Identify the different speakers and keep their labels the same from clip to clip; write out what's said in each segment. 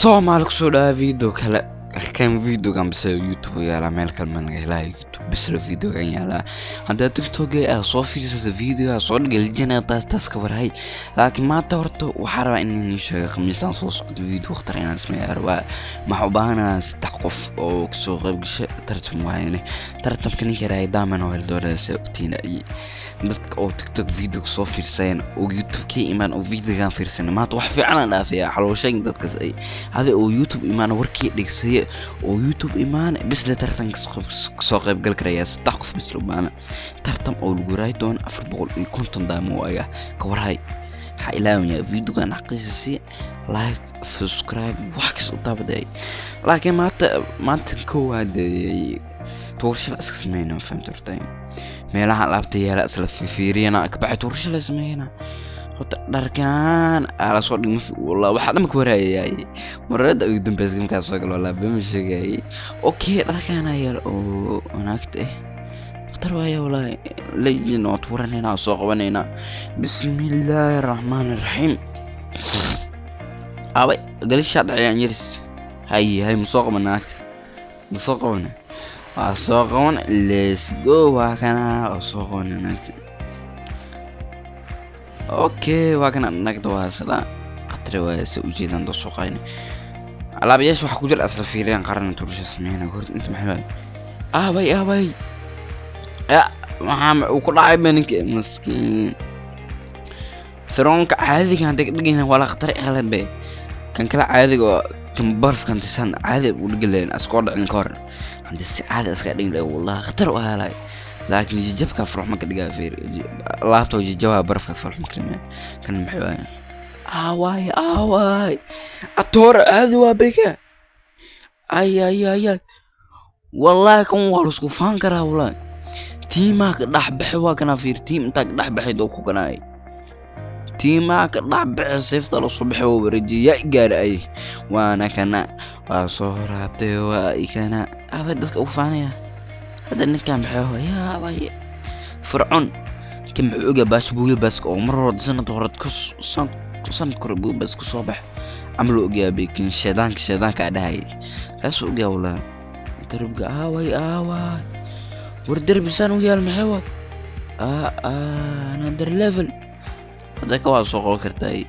Speaker 1: Soomaali kusoo dhawaada video kale. Kan videogan bise YouTube yaalaa, meel kale ma laga helaa. YouTube bisla videogan yaalaa. Haddaa TikTok aa soo fiirsata, video aa soo dhigalijina, taas ka warhay. Laakiin maanta horta waxaa rabaa in inii sheego, Khamiistan soo socdo video khatar inaan sameeyaa rabaa. Maxaa u baahanayaa? Saddex qof oo kasoo qayb gasha tartan waayane. Tartanka ninka raaya daaman oo heli doona. Sa ogtiin, dadka oo TikTok video soo fiirsayan oo YouTube ka imaan oo videogan fiirsan, maanta wax fiican aan dhaafaya xalooshayn dadkaas ay hada oo YouTube imaan, warkii dhegsaya oo YouTube imaan bisle tartanka kasoo qayb gal karaya. Saddex qof bisle u baahana tartan oo lagu raayi doono 450 daamo waaga. Ka warhay, waxaa ilaawaya videogan xaqiisa si like, subscribe, wax kasta u taabaday. Laakiin maanta koowaad tuurshala iska sameyna, ma fahamta? Horta meelaha alaabta yaala isla fiiriyana, kabaxay tuursha la sameeyana. Horta dharkaan aa lasoo dhigma, wallah waxaa dhan ka waraayay marada ugu dambeysa markaas soo galo, wallah bama sheegayay. Okay, dharkaan aa yaala oo wanaagta ah, khatar waaya wallahi. Legend oo tuuranayna oo soo qabanaynaa. Bismillaahi raxmaani raxiim. Abay galishaa dhacayaan yaris. Hay hay, ma soo qaban naagta? Ma soo qabana? Waa soo qaban. Let's go. Waa kana, waa soo qaban naagta. Okay, waa kana naagta, waa sida khatari waaya. Se ujeedaan doo soo qaadina alaabayaasha waxa ku jira isla fiiriyaan qarana tuurasha sameyna. Hor inta maxay waay? Aabay, aabay, ya maxaa uu ku dhacay ba ninka maskiin? Firoonka caadiga hadday ka dhigayna waa la khatar qalad be. Kan kale caadiga oo kan barafkan tisan caadi u dhigi lahayn, askoo dhicin ka hor haddii si caadi iska dhigi lahayn, wallahi khatar u helay. Laakiin jajabka farxuma ka dhigaa. Fiir laabta jajabaa, barafka farxuma ka dhigaa. Kan maxay waay? Awaay, awaay, atoor caadi waa beka. Ay ay ay ay, wallahi kan waa la isku faan karaa. Wallahi tiimaa ka dhex baxay. Waa kana, fiir, tiim intaa ka dhex baxay doo ku kanaay, tiimaa ka dhex baxay, seefta la soo baxay oo wareejiyay, yaa gaar ay. Waana kana, waa soo raabtay, waa ikana. Abay dadka ugu faanaya hadda ninkan maxay? Yaa abay Fircoon kan muxuu ogaa? Baasha buuga baaska oo mar hore, sanad hore, sanad hore buuga baas ku soo bax camal uu ogaa bay. Kan sheedaanka aa dhahayay kaasuu ogaa. Wallahi darbiga, aaway, aaway, war derbi saan u yaal maxay? Waa another level. Hadda ka waa soo qaban kartaa.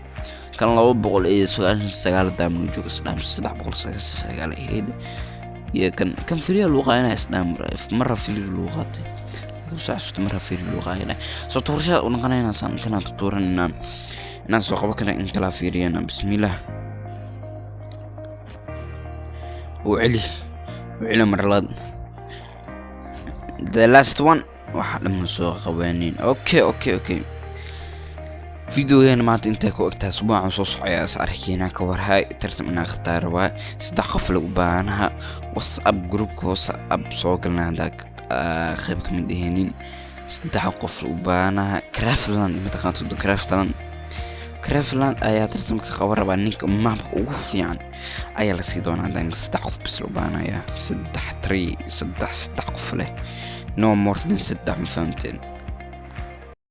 Speaker 1: Kan 299 daam joogo isdhaam, 399 ahayd. Iyo kan free lagu qaadanaya isdhaam, marra free lagu qaatay, soo xasuusta, marra free lagu qaadanaya. Soo tuurashada u noqonayna saan kanaan tuuranayna inaan soo qaban kara in kala fiiriyana. Bismillaah, u celi, u celi mar labaad. The last one, waxa dhan soo qabanin. Okay, videogeena maanta intay ku egtahay. Usbuucan soo socaya is arkeynaa. Ka warhay, tartan inaan qabtaa rabaa, saddex qof lagu baahanaha. WhatsApp groupka WhatsApp soo galnaa haddaa qayb ka mid ahaynin. Saddex qof lagu baahanaha. Craftland mataqaanto? Craftland ayaa tartanka qaban rabaa. Ninka mapka ugu fiican ayaa lasii doonaa. Haddaan saddex qof bis loo baahanaya, saddex, three, saddex qof leh, no more than saddex. Ma fahamteen?